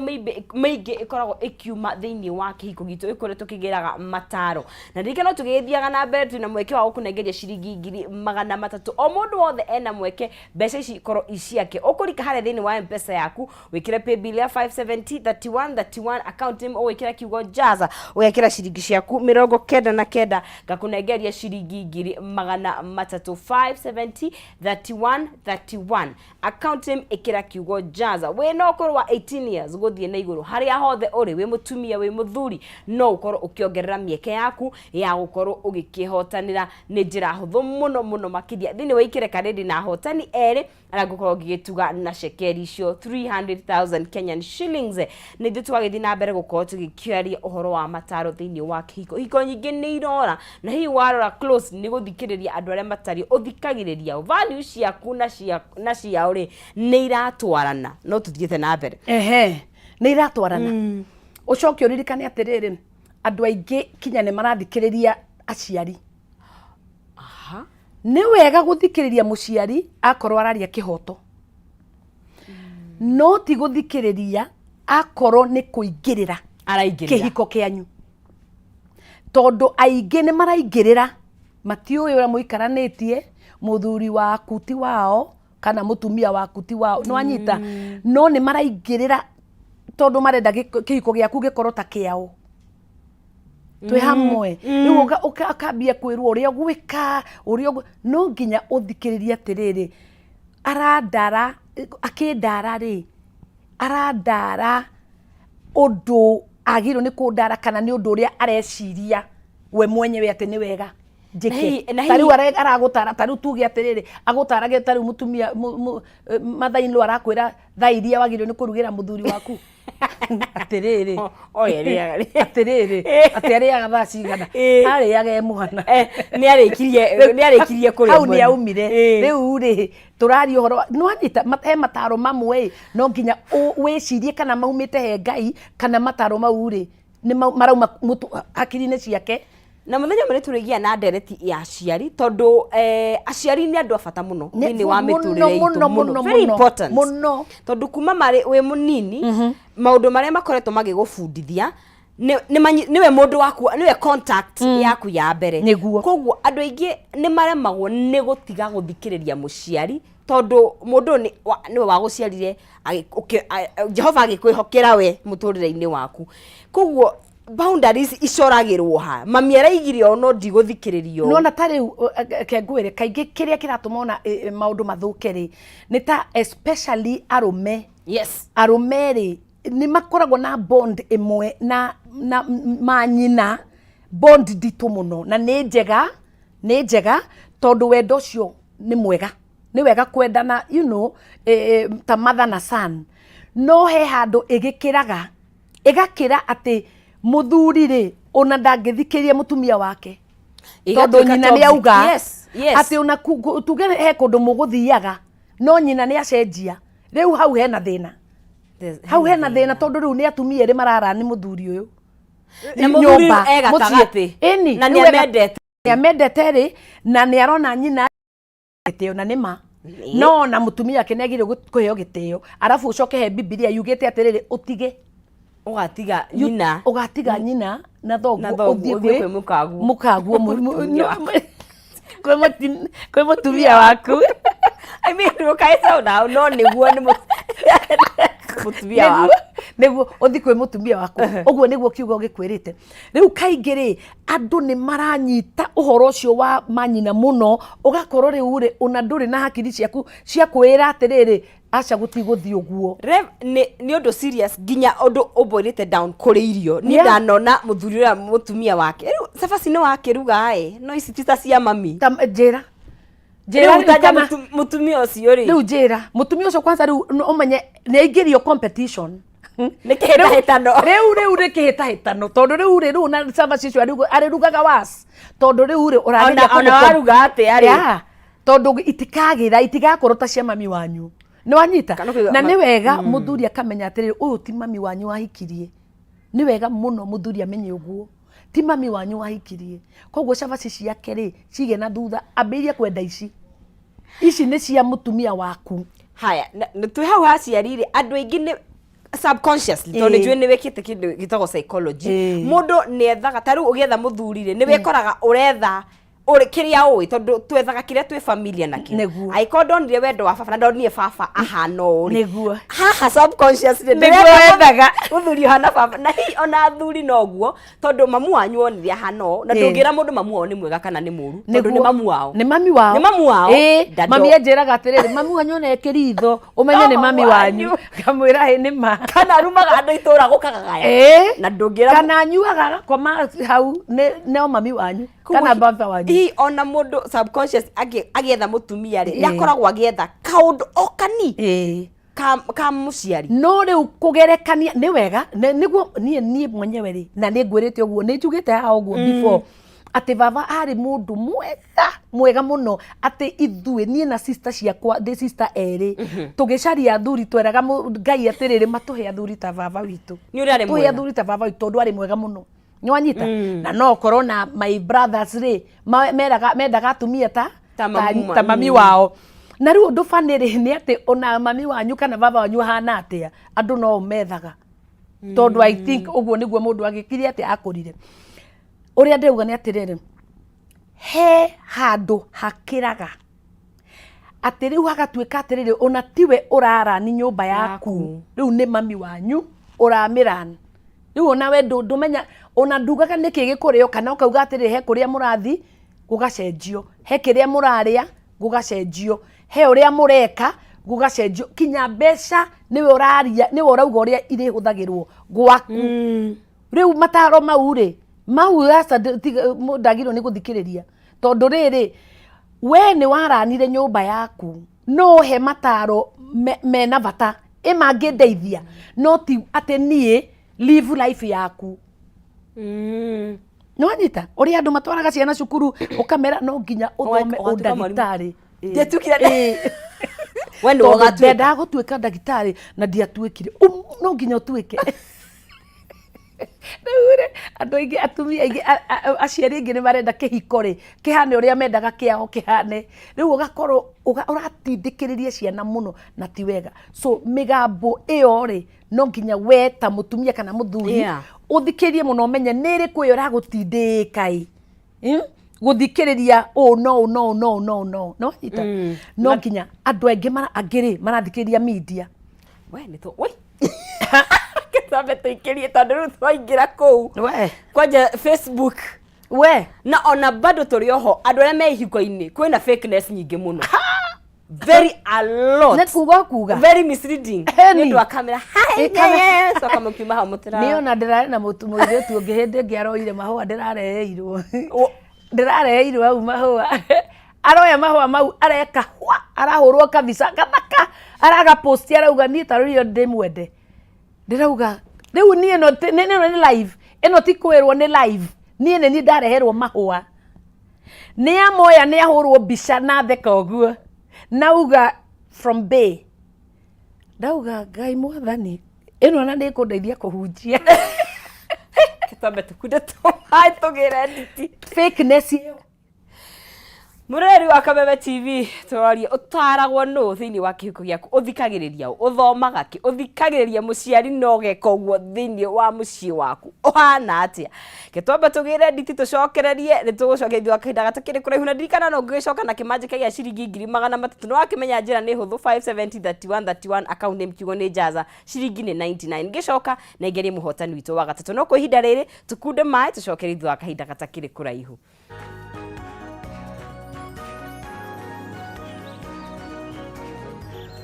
Speaker 2: mĩingĩ ĩkoragwo ĩkiuma thĩinĩ wa kĩhiko gitũ, ĩkũrĩa tũkĩgĩraga mataro. Na ririkana, tũgĩgĩthiaga na mbere, twĩna mweke wa gũkũnengeria ciringi 300,000. O mũndũ wothe ena mweke mbeca ici ikorwo i ciake. Ũkũrika harĩa thĩinĩ wa Mpesa yaku, wĩkĩre paybill ya 570 31 31, account name ũgwĩkĩra kiugo jaza, ũgekĩra ciringi ciaku. Ciaku 99 ngakũnengeria ciringi 300,000. 570 31 31, account name ĩkĩra kiugo Jaza. Wĩna ũkũrũ wa 18 years gũthiĩ na igũrũ, harĩa hothe ũrĩ, wĩ mũtumia, wĩ mũthuri, no ũkorwo ũkĩongerera mĩeke yaku ya gũkorwo ũgĩkĩhotanĩra. Nĩ njĩra hũthũ mũno mũno makĩria. Thĩinĩ wa Ikereka rĩndĩ na ahotani erĩ arĩa ngũkorwo ngĩgĩtuga na cekeri icio 300,000 Kenyan shillings. Nĩ ithuĩ tũgagĩthiĩ na mbere gũkorwo tũgĩkĩaria ũhoro wa mataro thĩinĩ wa kĩhiko. Hiko nyingĩ nĩ irora, na hihi warora close nĩ gũthikĩrĩria andũ arĩa matariĩ ũthikagĩrĩria value ciaku na ciao rĩ, nĩ iratwarana? No tũthiĩte na mbere.
Speaker 1: Ehe, nĩ iratwarana. Ũcoke ũririkane atĩrĩrĩ, andũ aingĩ kinya nĩ marathikĩrĩria aciari. Nĩ wega gũthikĩrĩria mũciari akorwo araria kĩhoto, no ti gũthikĩrĩria akorwo nĩ kũingĩrĩra
Speaker 2: araingĩrĩra
Speaker 1: kĩhiko kĩanyu, tondũ aingĩ nĩ maraingĩrĩra, matiũĩ ũrĩa mũikaranĩtie. Mũthuri waku ti wao kana mũtumia waku ti wao, nĩ wanyita? No nĩ maraingĩrĩra tondũ marenda kĩhiko gĩaku gĩkorwo ta kĩao twĩ hamwe. Rĩu ũkambia kwĩrwo ũrĩa ũgwĩka, ũrĩa no nginya ũthikĩrĩrie atĩrĩrĩ, arandara akĩndara rĩ, arandara ũndũ agĩrĩirwo nĩ kũndara kana nĩ ũndũ ũrĩa areciria we mwenyewe atĩ nĩ wega njĩke.
Speaker 2: Na
Speaker 1: Ta rĩu aragũtara, ta rĩu tuge atĩrĩrĩ, agũtarage ta rĩu mũtumia mother-in-law arakwĩra thaa iria wagĩrĩirwo nĩ kũrugĩra mũthuri waku, atĩrĩrĩ,
Speaker 2: Oye, rĩaga.
Speaker 1: atĩrĩrĩ, atĩ arĩaga thaa cigana? Arĩaga e mwana.
Speaker 2: Nĩ arĩkirie kũrĩa
Speaker 1: Hau nĩ
Speaker 2: mwena.
Speaker 1: Aumire. Rĩu rĩ, tũraria ũhoro nĩ wanyita, he mataro mamwe ĩ, no nginya wĩcirie kana maumĩte he Ngai kana mataro mau rĩ nĩ marauma hakiri-inĩ ciake.
Speaker 2: Na mũthenya ũmwe nĩ tũrĩgĩa na ndereti ya aciari, tondũ aciari nĩ andũ a bata mũno thĩinĩ wa mĩtũrĩre itũ.
Speaker 1: Mũno.
Speaker 2: Mũno.
Speaker 1: Mũno.
Speaker 2: Very
Speaker 1: Mũno.
Speaker 2: important.
Speaker 1: Mũno.
Speaker 2: Tondũ kuma marĩ wĩ mũnini, maũndũ marĩa makoretwo magĩgũbundithia nĩwe mũndũ waku, nĩwe contact yaku ya mbere. Koguo andũ aingĩ nĩ maremagwo nĩ gũtiga gũthikĩrĩria mũciari, tondũ mũndũ ũyũ nĩwe wagũciarire, Jehova agĩkwĩhokera we mũtũrĩre-inĩ waku. Koguo boundaries icoragĩrwo ha? Mami araigire ũũ, no ndigũthikĩrĩria ũũ.
Speaker 1: Nona ta rĩu, ke ngwĩre, kaingĩ kĩrĩa kĩratũma ona maũndũ mathũke rĩ, nĩ ta especially arũme. Arũme rĩ, nĩ makoragwo na bond ĩmwe na manyina, bond nditũ mũno, na nĩ njega, nĩ njega tondũ wendo ũcio nĩ mwega, nĩ wega kwendana, ta mother na son. No he handũ ĩgĩkĩraga, ĩgakĩra atĩ mũthuri rĩ, ona ndangĩthikĩria mũtumia wake tondũ
Speaker 2: Ĩgatuĩka
Speaker 1: nyina nĩ
Speaker 2: toxic.
Speaker 1: auga. Atĩ ona tuge he kũndũ mũgũthiaga, no nyina nĩ acenjia, rĩu hau hena thĩna. Hau hena thĩna, tondũ rĩu nĩ atumia erĩ marara nĩ mũthuri ũyũ
Speaker 2: Na mũthuri
Speaker 1: nyũmba,
Speaker 2: e
Speaker 1: mũciĩ.
Speaker 2: gatagatĩ.
Speaker 1: Ĩni,
Speaker 2: Na
Speaker 1: rĩu
Speaker 2: nĩ amendete.
Speaker 1: Nĩ amendete rĩ, na nĩ arona nyina gĩtĩo, na nĩ ma no na mũtumia wake nĩ agĩrĩirwo kũheo gĩtĩo. Arabu ũcoke he Bibilia yugĩte atĩrĩrĩ, ũtige
Speaker 2: Ũgatiga nyina.
Speaker 1: Ũgatiga nyina na thoguo.
Speaker 2: Na thoguo,
Speaker 1: ũthiĩ
Speaker 2: ũthiĩ kwĩ mũkaguo.
Speaker 1: Mũkaguo
Speaker 2: Mũtumia waku.
Speaker 1: Kwĩ mũtumia waku.
Speaker 2: I mean, ndũkae now, no nĩguo nĩ mũtumia waku.
Speaker 1: Nĩguo ũthiĩ kwĩ mũtumia waku, ũguo nĩguo kiugo gĩkwĩrĩte. Rĩu kaingĩ rĩ, andũ nĩ maranyita ũhoro ũcio wa manyina mũno, ũgakorwo rĩu rĩ, ona ndũrĩ na hakiri ciaku cia kwĩra atĩrĩrĩ, aca, gũtigũthiĩ ũguo.
Speaker 2: Rev, nĩ ũndũ serious, nginya ũndũ ũboilĩte down kũrĩ irio. Niĩ ndanona mũthuri ũrĩa mũtumia wake rĩu cabaci nĩ wakĩruga ĩ, no ici ti ta cia mami.
Speaker 1: Ta njĩra, njĩra.
Speaker 2: Rĩu
Speaker 1: Rĩu
Speaker 2: tanja mũtumia ũcio rĩ,
Speaker 1: Rĩu njĩra, mũtumia ũcio kwanza rĩu ũmenye nĩ aingĩrio competition.
Speaker 2: Nĩ kĩhĩtahĩtano.
Speaker 1: Rĩu nĩ kĩhĩtahĩtano, tondũ rĩu rĩ, rĩu na cabaci icio arĩrugaga was, tondũ rĩu rĩ, ũrageria
Speaker 2: Ona waruga atĩa rĩ?
Speaker 1: Yeah, tondũ itikagĩra, itigakorwo ta cia mami wanyu, nĩ wanyita?
Speaker 2: Kana ũkauga
Speaker 1: Na nĩ wega mũthuri akamenya atĩrĩrĩ, ũyũ ti mami wanyu wahikirie. Nĩ wega mũno mũthuri amenye ũguo, ti mami wanyu wahikirie. Koguo cabaci ciake rĩ, cige na thutha, ambĩrĩrie kwenda ici. Ici nĩ cia mũtumia waku.
Speaker 2: Haya, na twĩ hau haciari rĩ, andũ aingĩ nĩ subconsciously, tondũ nĩ njũĩ nĩ wĩkĩte kĩndũ gĩtagwo psychology, mũndũ nĩ ethaga, ta rĩu ũgĩetha mũthuri rĩ, nĩ wĩkoraga ũretha Ũrĩ kĩrĩa ũĩ, tondũ twethaga kĩrĩa twĩ familiar nakĩo. Angĩkorwo ndonire wendo wa baba na ndonire baba ahana ũũ rĩ, haha subconsciously
Speaker 1: Nĩguo
Speaker 2: ndĩrenda
Speaker 1: wendaga.
Speaker 2: Mũthuri ũhana baba. Na hihi ona athuri noguo, tondũ mamu wanyu onire ahana ũũ, na ndũngĩra mũndũ mamu wao nĩ mwega kana nĩ mũru, tondũ nĩ mamu wao.
Speaker 1: Nĩ mami wao.
Speaker 2: Nĩ mamu wao.
Speaker 1: Mami anjĩraga atĩrĩrĩ, mami wanyu ona ĩkĩritho ũmenye
Speaker 2: No
Speaker 1: nĩ mami
Speaker 2: mamu
Speaker 1: wanyu.
Speaker 2: wanyu.
Speaker 1: Ngamwĩra ĩ nĩ ma.
Speaker 2: Kana arumaga andũ itũra gũkagagaya. Na ndũngĩra
Speaker 1: Kana anyuaga agakoma hau, no mami wanyu
Speaker 2: Koguo
Speaker 1: kana baba wanyu.
Speaker 2: Hihi ona mũndũ subconscious agĩetha mũtumia rĩ, nĩ akoragwo agĩetha kaũndũ o kani ka mũciari.
Speaker 1: No rĩu kũgerekania nĩ wega, nĩguo niĩ mwenyewe rĩ, na nĩ ngwĩrĩte ũguo, nĩ njugĩte haha ũguo before, atĩ baba arĩ mũndũ mwega mwega mũno, atĩ ithuĩ niĩ na sister ciakwa, ndĩ sister erĩ, tũgĩcaria athuri tweraga Ngai atĩrĩrĩ, matũhe athuri ta baba witũ.
Speaker 2: Nĩ ũrĩa arĩ
Speaker 1: Tũhe
Speaker 2: mwega.
Speaker 1: athuri ta baba witũ tondũ arĩ mwega mũno. Nĩwanyita? Na no ũkorwo na my brothers rĩ, mendaga atumia
Speaker 2: Ta mamu
Speaker 1: ta mami wao. Na rĩu ũndũ funny rĩ, nĩ atĩ ona mami wanyu kana baba wanyu ahana atĩa, andũ no methaga. Tondũ I think ũguo nĩguo mũndũ agĩkire atĩ akũrire. Ũrĩa ndĩrauga nĩ atĩrĩrĩ, he handũ hakĩraga atĩ rĩu hagatuĩka atĩrĩrĩ, ona tiwe ũrarani nyũmba yaku, rĩu nĩ mami wanyu ũramĩrani. Rĩu ona we ndũmenya, ona ndugaga nĩkĩ gĩkũrĩo, kana ũkauga atĩrĩrĩ, he kũrĩa mũrathi gũgacenjio, he kĩrĩa mũrarĩa gũgacenjio, he ũrĩa mũreka gũgacenjio, kinya mbeca nĩwe ũraria, nĩwe ũrauga ũrĩa irĩhũthagĩrwo gwaku. Rĩu mataro mau rĩ, mau aca ndagĩrĩirwo nĩ gũthikĩrĩria, tondũ rĩrĩ, we nĩ waranire nyũmba yaku, no ũhe mataro mena bata ĩ mangĩndeithia, no ti atĩ niĩ live life yaku. Nĩ wanyita ũrĩa andũ matwaraga ciana cukuru, ũkamera no nginya ũthome
Speaker 2: Ũgatuĩka mwarimũ.
Speaker 1: ũndagĩtarĩ.
Speaker 2: Ndiatuĩkire We nĩwe
Speaker 1: Tondũ
Speaker 2: ũgatuĩka.
Speaker 1: ndendaga gũtuĩka ndagĩtarĩ na ndiatuĩkire. No nginya ũtuĩke. Rĩu rĩ, andũ aingĩ, atumia aingĩ, aciari aingĩ nĩ marenda kĩhiko rĩ kĩhane ũrĩa mendaga kĩao kĩhane. Rĩu ũgakorwo ũratindĩkĩrĩria ciana mũno na ti wega. So mĩgambo ĩyo rĩ, no nginya we ta mũtumia kana mũthuri ũthikĩrĩrie mũno, ũmenye nĩ ĩrĩkũ ĩyo ĩragũtindĩka ĩ. Gũthikĩrĩria ũũ no ũũ no ũũ no ũũ no ũũ no ũũ. No nyita? No nginya andũ aingĩ angĩ rĩ marathikĩrĩria media.
Speaker 2: We nĩ tũ oi. Twambe tũikĩrie tondũ rĩu twaingĩra kũu.
Speaker 1: We.
Speaker 2: Kwanja Facebook.
Speaker 1: We.
Speaker 2: Na ona bado tũrĩ oho andũ arĩa me ihiko-inĩ kwĩna fakeness nyingĩ mũno. Very a lot.
Speaker 1: Nĩ kuga kuga.
Speaker 2: Very misleading.
Speaker 1: Heni.
Speaker 2: Nĩ ũndũ wa kamera. Hi,
Speaker 1: Ĩ, kamera.
Speaker 2: yeah, yeah. Coka mũkiuma hau mũtĩra.
Speaker 1: Niĩ ona ndĩrarĩ na mũirĩtu ũngĩ hĩndĩ ĩngĩ aroire mahũa ndĩrareheirwo. Ndĩrareheirwo hau mahũa. Aroya mahũa mau areka hwa, arahũrwo kabica gathaka, aragaposti arauga niĩ ta rĩu ndĩmwende. Ndĩrauga rĩu niĩ ĩno ĩno nĩ live, ĩno ti kwĩrwo nĩ live. Niĩ nĩ niĩ ndareherwo mahũa. Nĩ amoya nĩ ahũrwo mbica na theka ũguo. Nauga from Bay. Ndauga Ngai mwathani, ĩno ona nĩ ĩkũndeithia kũhunjia.
Speaker 2: Twambe tũkunde tũmaĩ tũgĩre nditi.
Speaker 1: Fakeness ĩyo.
Speaker 2: Mũroreri wa Kameme TV, tũrorie ũtaragwo nũ thĩinĩ wa kĩhiko gĩaku, ũthikagĩrĩria ũ, ũthomaga kĩ, ũthikagĩrĩria mũciari na ũgeka ũguo thĩinĩ wa mũciĩ waku ũhana atĩa? Reke twambe tũgĩre nditi tũcokererie, nĩ tũgũcokia thutha wa kahinda gatakĩrĩ kũraihu, na ndirikana no ngĩgĩcoka na kĩmanjĩka gĩa ciringi 300,000. Nĩ wakĩmenya njĩra nĩ hũthũ, 570 31 31, account name kiugo nĩ Jaza, ciringi nĩ 99. Ngĩcoka nengerie mũhotani witũ wa gatatũ, no kwa ihinda rĩrĩ tũkunde maĩ tũcokererie thutha wa kahinda gatakĩrĩ kũraihu.